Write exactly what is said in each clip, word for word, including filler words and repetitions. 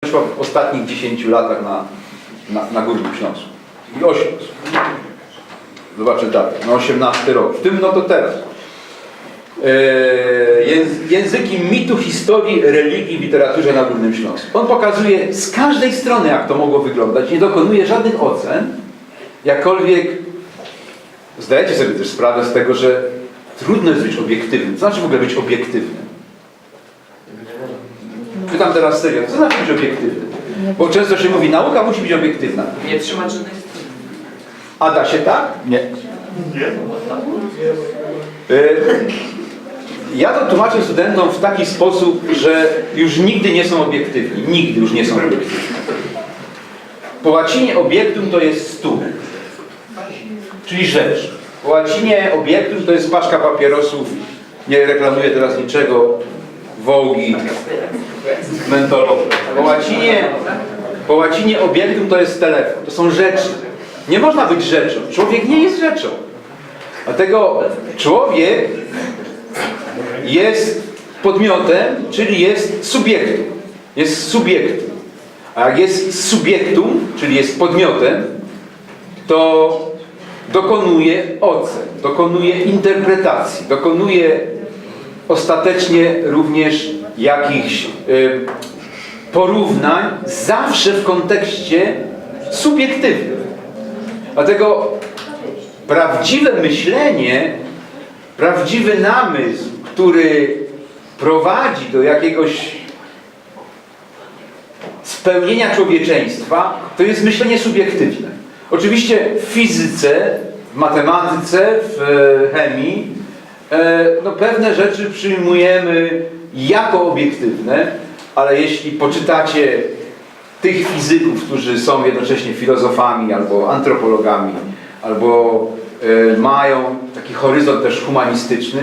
wyszła w ostatnich dziesięciu latach na, na, na Górnym Śląsku. I osiem. Zobaczę datę. No, osiemnasty rok. W tym, no to teraz. E, jęz-, języki mitu, historii, religii w literaturze na Górnym Śląsku. On pokazuje z każdej strony, jak to mogło wyglądać. Nie dokonuje żadnych ocen, jakkolwiek zdajecie sobie też sprawę z tego, że trudno jest być obiektywnym. Co znaczy w ogóle być obiektywnym? Pytam teraz serio, co znaczy być obiektywnym? Bo często się mówi, nauka musi być obiektywna. Nie trzymać żadnej strony. A da się tak? Nie. E, Ja to tłumaczę studentom w taki sposób, że już nigdy nie są obiektywni. Nigdy już nie są obiektywni. Po łacinie obiektum to jest stół, czyli rzecz. Po łacinie obiektum to jest paczka papierosów. Nie reklamuję teraz niczego. Wołgi mentolowe. Po łacinie, po łacinie obiektum to jest telefon. To są rzeczy. Nie można być rzeczą. Człowiek nie jest rzeczą. Dlatego człowiek jest podmiotem, czyli jest subiektą. Jest subiektą. A jak jest subiektą, czyli jest podmiotem, to dokonuje ocen, dokonuje interpretacji, dokonuje ostatecznie również jakichś y, porównań, zawsze w kontekście subiektywnym. Dlatego prawdziwe myślenie, prawdziwy namysł, który prowadzi do jakiegoś spełnienia człowieczeństwa, to jest myślenie subiektywne. Oczywiście w fizyce, w matematyce, w e, chemii e, no pewne rzeczy przyjmujemy jako obiektywne, ale jeśli poczytacie tych fizyków, którzy są jednocześnie filozofami albo antropologami, albo e, mają taki horyzont też humanistyczny,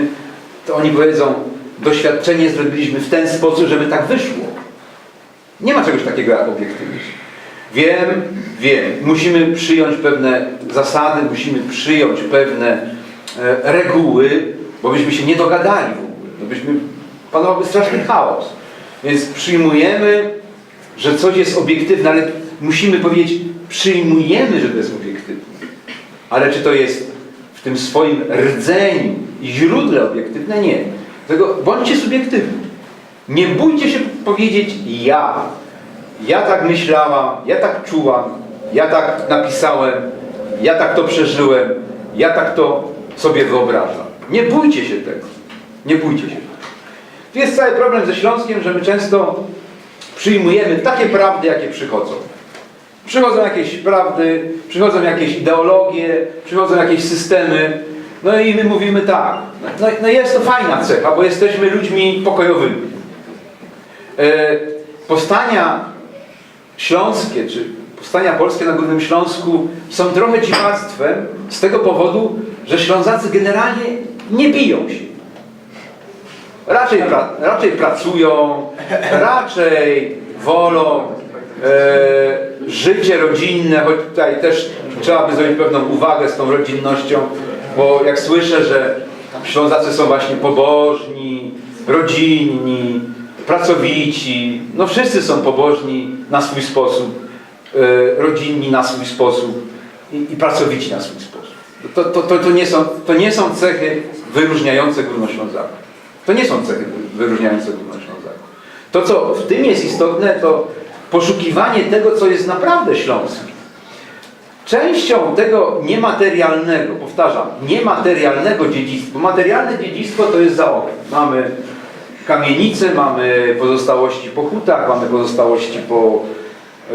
to oni powiedzą, doświadczenie zrobiliśmy w ten sposób, żeby tak wyszło. Nie ma czegoś takiego jak obiektywizm. Wiem, wiem, musimy przyjąć pewne zasady, musimy przyjąć pewne e, reguły, bo byśmy się nie dogadali w ogóle. To byśmy, panowałby straszny chaos. Więc przyjmujemy, że coś jest obiektywne, ale musimy powiedzieć, przyjmujemy, że to jest obiektywne. Ale czy to jest w tym swoim rdzeniu i źródle obiektywne? Nie. Dlatego bądźcie subiektywni. Nie bójcie się powiedzieć ja. Ja tak myślałam, ja tak czułam, ja tak napisałem, ja tak to przeżyłem, ja tak to sobie wyobrażam. Nie bójcie się tego. Nie bójcie się. Tu jest cały problem ze Śląskiem, że my często przyjmujemy takie prawdy, jakie przychodzą. Przychodzą jakieś prawdy, przychodzą jakieś ideologie, przychodzą jakieś systemy. No i my mówimy tak, no, no jest to fajna cecha, bo jesteśmy ludźmi pokojowymi. E, powstania śląskie, czy powstania polskie na Górnym Śląsku są trochę dziwactwem z tego powodu, że Ślązacy generalnie nie biją się. Raczej, pra, raczej pracują, raczej wolą e, życie rodzinne, choć tutaj też trzeba by zrobić pewną uwagę z tą rodzinnością, bo jak słyszę, że Ślązacy są właśnie pobożni, rodzinni, pracowici, no wszyscy są pobożni na swój sposób, e, rodzinni na swój sposób i, i pracowici na swój sposób. To, to, to, to, nie są, to nie są cechy wyróżniające Górnoślązaków. To nie są cechy wyróżniające Górnoślązaków. To, co w tym jest istotne, to poszukiwanie tego, co jest naprawdę śląskie. Częścią tego niematerialnego, powtarzam, niematerialnego dziedzictwa, bo materialne dziedzictwo to jest za oknem. Mamy kamienice, mamy pozostałości po hutach, mamy pozostałości po e,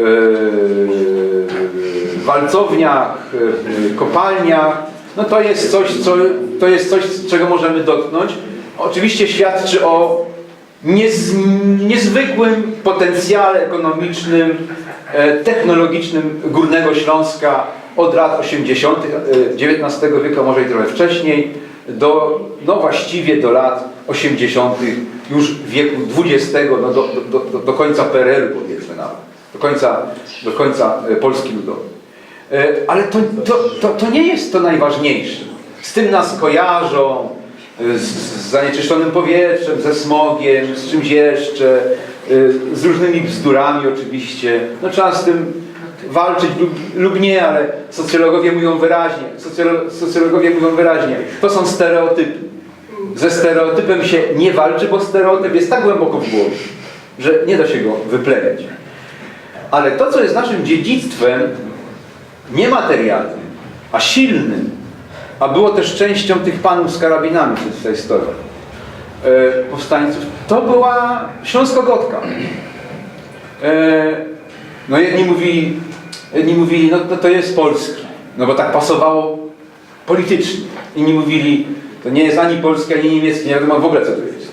walcowniach, e, kopalniach. No to jest coś, co, to jest coś, czego możemy dotknąć. Oczywiście świadczy o niez, niezwykłym potencjale ekonomicznym, e, technologicznym Górnego Śląska od lat osiemdziesiątych e, dziewiętnastego wieku, a może i trochę wcześniej, do, no właściwie do lat osiemdziesiątych już wieku dwudziestego, no do, do, do, do końca P R L-u powiedzmy nawet, do końca, do końca e, Polski Ludowej. E, Ale to, to, to, to nie jest to najważniejsze. Z tym nas kojarzą, e, z, z zanieczyszczonym powietrzem, ze smogiem, z czymś jeszcze. Y, z różnymi bzdurami oczywiście. No, trzeba z tym walczyć lub, lub nie, ale socjologowie mówią wyraźnie, socjolo, socjologowie mówią wyraźnie, to są stereotypy. Ze stereotypem się nie walczy, bo stereotyp jest tak głęboko w głowie, że nie da się go wyplenić. Ale to, co jest naszym dziedzictwem niematerialnym, a silnym, a było też częścią tych panów z karabinami, co tutaj stoją, e, powstańców, to była śląskogodka. E, no jedni mówili, jedni mówili, no, no to jest polski, no bo tak pasowało politycznie. Inni mówili, to nie jest ani polski, ani niemiecki, nie wiadomo w ogóle, co to jest.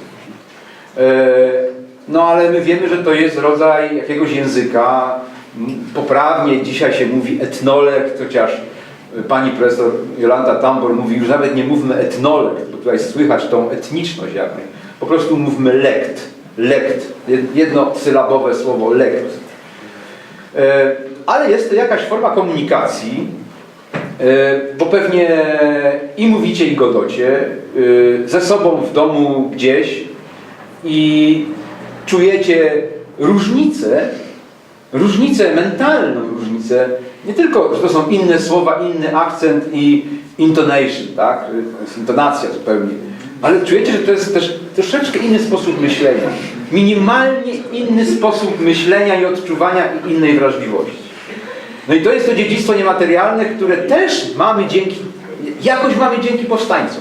E, no ale my wiemy, że to jest rodzaj jakiegoś języka. M, poprawnie dzisiaj się mówi etnolekt, chociaż pani profesor Jolanta Tambor mówi, już nawet nie mówmy etnolekt, bo tutaj słychać tą etniczność jakby. Po prostu mówmy lekt. Lekt. Jed-, jednosylabowe słowo lekt. E, ale jest to jakaś forma komunikacji, e, bo pewnie i mówicie, i godocie, e, ze sobą w domu gdzieś i czujecie różnicę, różnicę mentalną, różnicę, nie tylko, że to są inne słowa, inny akcent i intonation, tak? To jest intonacja zupełnie, ale czujecie, że to jest też troszeczkę inny sposób myślenia. Minimalnie inny sposób myślenia i odczuwania i innej wrażliwości. No i to jest to dziedzictwo niematerialne, które też mamy dzięki, jakoś mamy dzięki powstańcom.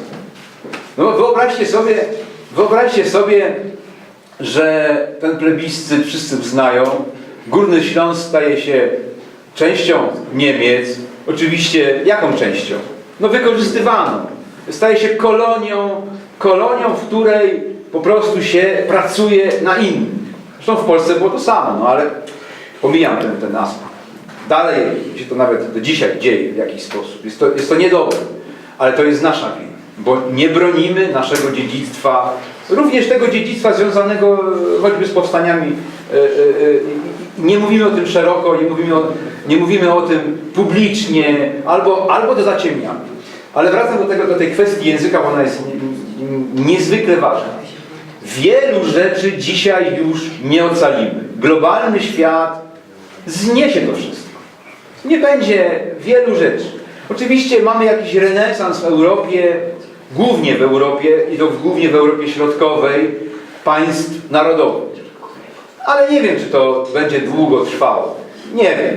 No bo wyobraźcie sobie, wyobraźcie sobie, że ten plebiscyt wszyscy uznają, Górny Śląsk staje się częścią Niemiec. Oczywiście jaką częścią? No, wykorzystywaną. Staje się kolonią, kolonią, w której po prostu się pracuje na innych. Zresztą w Polsce było to samo, no ale pomijam ten, ten aspekt. Dalej się to nawet do dzisiaj dzieje w jakiś sposób. Jest to, jest to niedobre, ale to jest nasza wina, bo nie bronimy naszego dziedzictwa, również tego dziedzictwa związanego choćby z powstaniami. E, e, e, nie mówimy o tym szeroko, nie mówimy o, nie mówimy o tym publicznie, albo, albo to zaciemniamy. Ale wracam do tego, do tej kwestii języka, bo ona jest ni-, ni-, niezwykle ważna. Wielu rzeczy dzisiaj już nie ocalimy. Globalny świat zniesie to wszystko. Nie będzie wielu rzeczy. Oczywiście mamy jakiś renesans w Europie, głównie w Europie, i to w, głównie w Europie Środkowej, państw narodowych. Ale nie wiem, czy to będzie długo trwało. Nie wiem.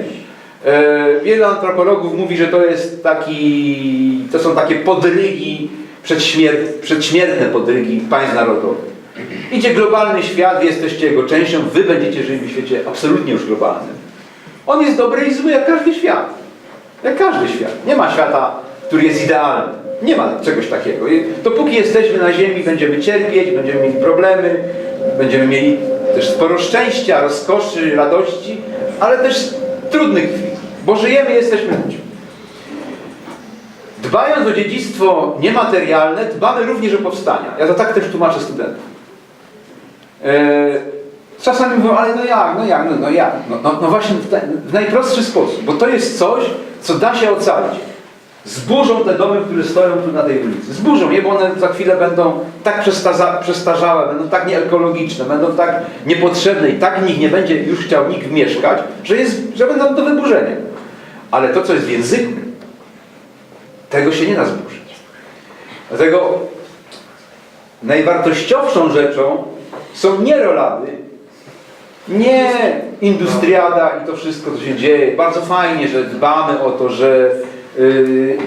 E, wielu antropologów mówi, że to jest taki, to są takie podrygi, przedśmier-, przedśmiertne podrygi państw narodowych. Idzie globalny świat, wy jesteście jego częścią, wy będziecie żyli w świecie absolutnie już globalnym. On jest dobry i zły jak każdy świat. Jak każdy świat. Nie ma świata, który jest idealny. Nie ma czegoś takiego. I dopóki jesteśmy na ziemi, będziemy cierpieć, będziemy mieli problemy, będziemy mieli też sporo szczęścia, rozkoszy, radości, ale też trudnych chwil. Bo żyjemy, jesteśmy ludźmi. Dbając o dziedzictwo niematerialne, dbamy również o powstania. Ja to tak też tłumaczę studentom. E, czasami mówią, ale no jak, no jak, no, no jak? No, no, no właśnie w, te, w najprostszy sposób, bo to jest coś, co da się ocalić. Zburzą te domy, które stoją tu na tej ulicy. Zburzą je, bo one za chwilę będą tak przestaza-, przestarzałe, będą tak nieekologiczne, będą tak niepotrzebne i tak w nich nie będzie już chciał nikt mieszkać, że, jest, że będą do wyburzenia. Ale to, co jest w języku, tego się nie da zburzyć. Dlatego najwartościowszą rzeczą są nie rolady, nie industriada i to wszystko, co się dzieje. Bardzo fajnie, że dbamy o to, że, yy,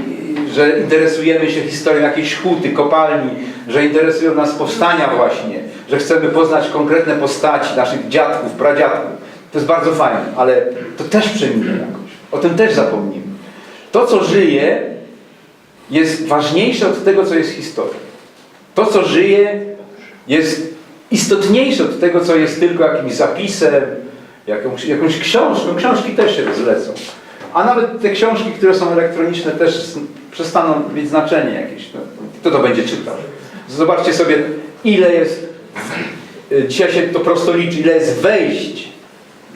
że interesujemy się historią jakiejś huty, kopalni, że interesują nas powstania właśnie, że chcemy poznać konkretne postaci naszych dziadków, pradziadków. To jest bardzo fajne, ale to też przeminie jakoś. O tym też zapomnimy. To, co żyje, jest ważniejsze od tego, co jest historią. To, co żyje, jest istotniejsze od tego, co jest tylko jakimś zapisem, jakąś, jakąś książką. Książki też się rozlecą. A nawet te książki, które są elektroniczne, też s-, przestaną mieć znaczenie jakieś. No, kto to będzie czytał? Zobaczcie sobie, ile jest, y, dzisiaj się to prosto liczy, ile jest wejść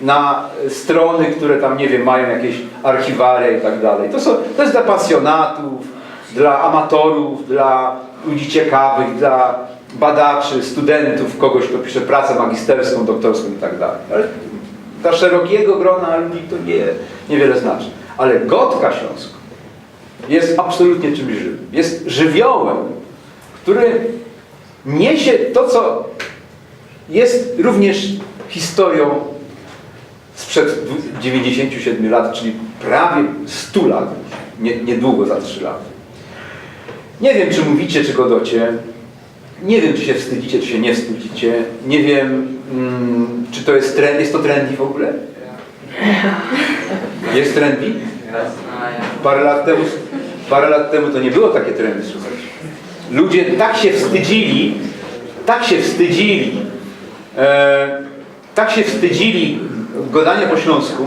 na strony, które tam, nie wiem, mają jakieś archiwalia i tak dalej. To są, to jest dla pasjonatów, dla amatorów, dla, ludzi ciekawych, dla badaczy, studentów, kogoś, kto pisze pracę magisterskõ, doktorskõ i tak dalej. Ale dla szerokiego grona ludzi to nie, niewiele znaczy. Ale godka ślōnskŏ jest absolutnie czymś żywym. Jest żywiołym, który niesie to, co jest również historią sprzed dziewięćdziesięciu siedmiu lat, czyli prawie stu lat, nie, niedługo za trzy lata. Nie wiem, czy mówicie, czy godocie. Nie wiem, czy się wstydzicie, czy się nie wstydzicie. Nie wiem, mm, czy to jest trend, jest to trendy w ogóle? Jest trendy? Parę lat temu, parę lat temu to nie było takie trendy, słuchajcie. Ludzie tak się wstydzili, tak się wstydzili, e, tak się wstydzili gadania po śląsku,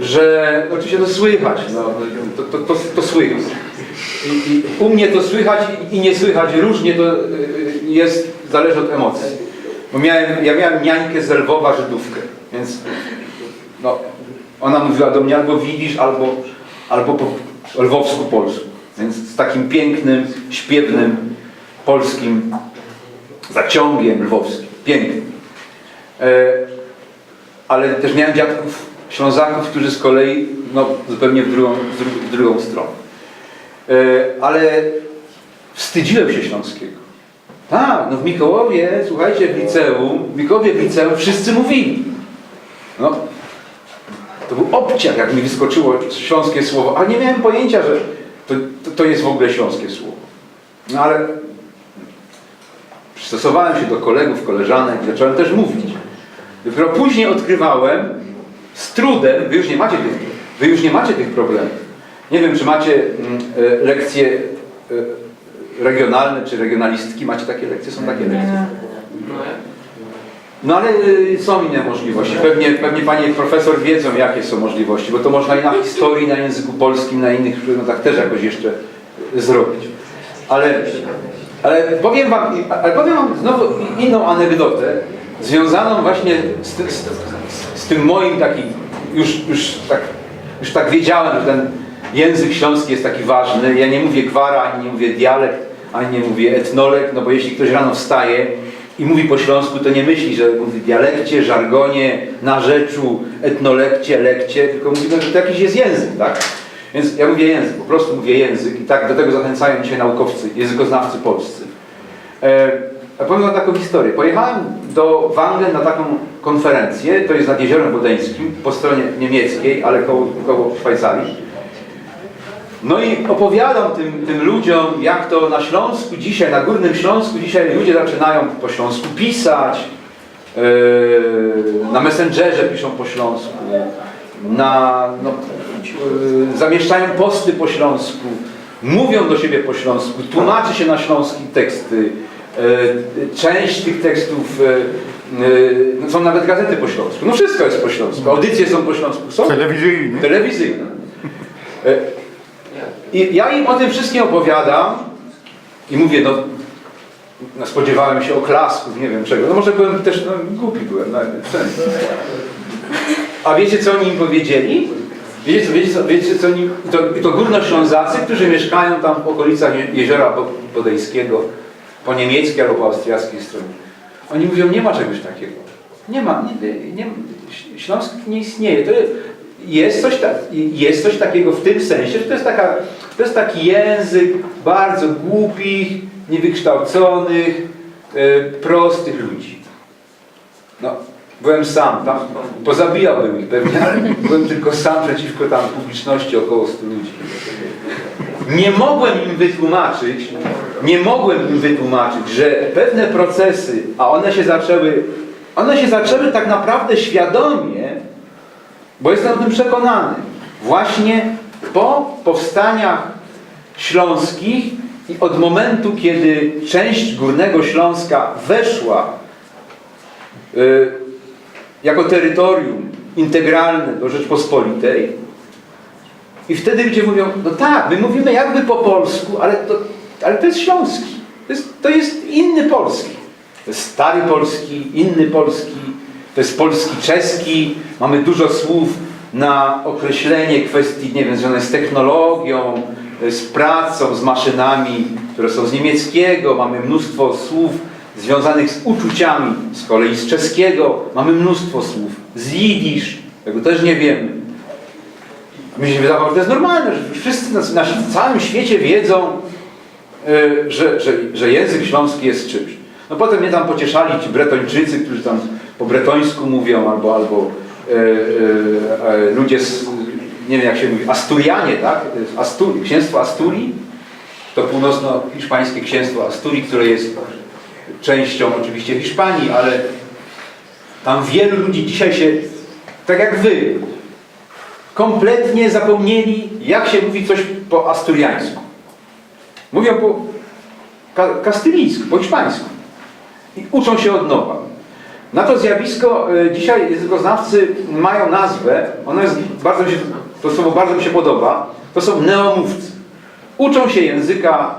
że oczywiście to słychać, no, to, to, to, to słychać. I, i u mnie to słychać i, i nie słychać, różnie to y, jest, zależy od emocji. Bo miałem, ja miałem niańkę z Lwowa, Żydówkę, więc no, ona mówiła do mnie albo widzisz, albo, albo po lwowsku, polsku. Więc z takim pięknym, śpiewnym, polskim zaciągiem lwowskim. Pięknym. E, ale też miałem dziadków Ślązaków, którzy z kolei no, zupełnie w drugą, w dru- w drugą stronę. E, ale wstydziłem się śląskiego. Tak, no w Mikołowie, słuchajcie, w liceum, w Mikołowie w liceum wszyscy mówili. No, to był obciach, jak mi wyskoczyło śląskie słowo, a nie miałem pojęcia, że to, to, to jest w ogóle śląskie słowo. No ale przystosowałem się do kolegów, koleżanek i zacząłem też mówić. Dopiero później odkrywałem, z trudem, wy już nie macie tych, wy już nie macie tych problemów. Nie wiem, czy macie mm, e, lekcje e, regionalne, czy regionalistki, macie takie lekcje, są takie lekcje. No ale y, są inne możliwości. Pewnie, pewnie panie profesor wiedzą, jakie są możliwości, bo to można i na historii, na języku polskim, na innych przedmiotach też jakoś jeszcze zrobić. Ale, ale powiem wam, ale powiem wam znowu inną anegdotę związaną właśnie z, tym- z, z, z tym moim takim, już, już, tak, już tak wiedziałem, że ten język śląski jest taki ważny. Ja nie mówię gwara, ani nie mówię dialekt, ani nie mówię etnolek, no bo jeśli ktoś rano wstaje i mówi po śląsku, to nie myśli, że mówi w dialekcie, żargonie, narzeczu, etnolekcie, lekcie, tylko mówi, no, że to jakiś jest język, tak? Więc ja mówię język, po prostu mówię język i tak do tego zachęcają dzisiaj naukowcy, językoznawcy polscy. E, a powiem wam taką historię. Pojechałem do Wangen na taką konferencję, to jest nad Jeziorem Bodeńskim, po stronie niemieckiej, ale koło, koło Szwajcarii. No i opowiadam tym, tym ludziom, jak to na Śląsku dzisiaj, na Górnym Śląsku dzisiaj ludzie zaczynają po śląsku pisać, e, na Messengerze piszą po śląsku, na, no, e, zamieszczają posty po śląsku, mówią do siebie po śląsku, tłumaczy się na śląskie teksty. E, Część tych tekstów e, e, no, są nawet gazety po śląsku. No wszystko jest po śląsku. Audycje są po śląsku. Są Telewizyjne. Telewizyjne. E, I ja im o tym wszystkim opowiadam i mówię, no, no spodziewałem się oklasków, nie wiem czego. No może byłem też, no głupi byłem, no, ten. A wiecie, co oni im powiedzieli? Wiecie, co- wiecie, co- wiecie co oni... I to, i to górnoślązacy, którzy mieszkają tam w okolicach je- jeziora Bo- Bodeńskiego, po niemieckiej albo po austriackiej stronie. Oni mówią, nie ma czegoś takiego. Nie ma, nie, nie, Śląsk nie istnieje. To jest coś, ta, jest coś takiego w tym sensie, że to jest, taka, to jest taki język bardzo głupich, niewykształconych, e, prostych ludzi. No, byłem sam tam, pozabijałbym ich pewnie, ale byłem tylko sam przeciwko tam publiczności około stu ludzi. Nie mogłem im wytłumaczyć, nie mogłem im wytłumaczyć, że pewne procesy, a one się zaczęły, one się zaczęły tak naprawdę świadomie, bo jestem o tym przekonany, właśnie po powstaniach śląskich i od momentu, kiedy część Górnego Śląska weszła y, jako terytorium integralne do Rzeczpospolitej. I wtedy ludzie mówią, no tak, my mówimy jakby po polsku, ale to, ale to jest śląski. To jest, to jest inny polski. To jest stary polski, inny polski, to jest polski czeski. Mamy dużo słów na określenie kwestii, nie wiem, związanych z technologią, z pracą, z maszynami, które są z niemieckiego, mamy mnóstwo słów związanych z uczuciami, z kolei z czeskiego, mamy mnóstwo słów, z jidysz, tego też nie wiemy. Mi się wydawało, że to jest normalne, że wszyscy na, na całym świecie wiedzą, e, że, że, że język śląski jest czymś. No potem mnie tam pocieszali ci Bretończycy, którzy tam po bretońsku mówią, albo, albo e, e, e, ludzie, z, nie wiem jak się mówi, Asturianie, tak? Asturi, księstwo Asturii, to północno-hiszpańskie księstwo Asturii, które jest częścią oczywiście Hiszpanii, ale tam wielu ludzi dzisiaj się, tak jak wy, kompletnie zapomnieli, jak się mówi coś po asturiańsku. Mówią po ka kastylijsku, po hiszpańsku. I uczą się od nowa. Na to zjawisko e, dzisiaj językoznawcy mają nazwę, ono jest, bardzo mi się, to słowo bardzo mi się podoba, to są neomówcy. Uczą się języka,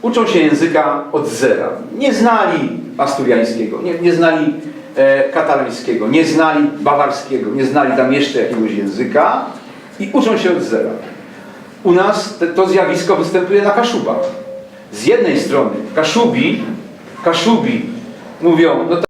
uczą się języka od zera. Nie znali asturiańskiego, nie, nie znali e, katalońskiego, nie znali bawarskiego, nie znali tam jeszcze jakiegoś języka i uczą się od zera. U nas te, to zjawisko występuje na Kaszubach. Z jednej strony Kaszubi, Kaszubi mówią, no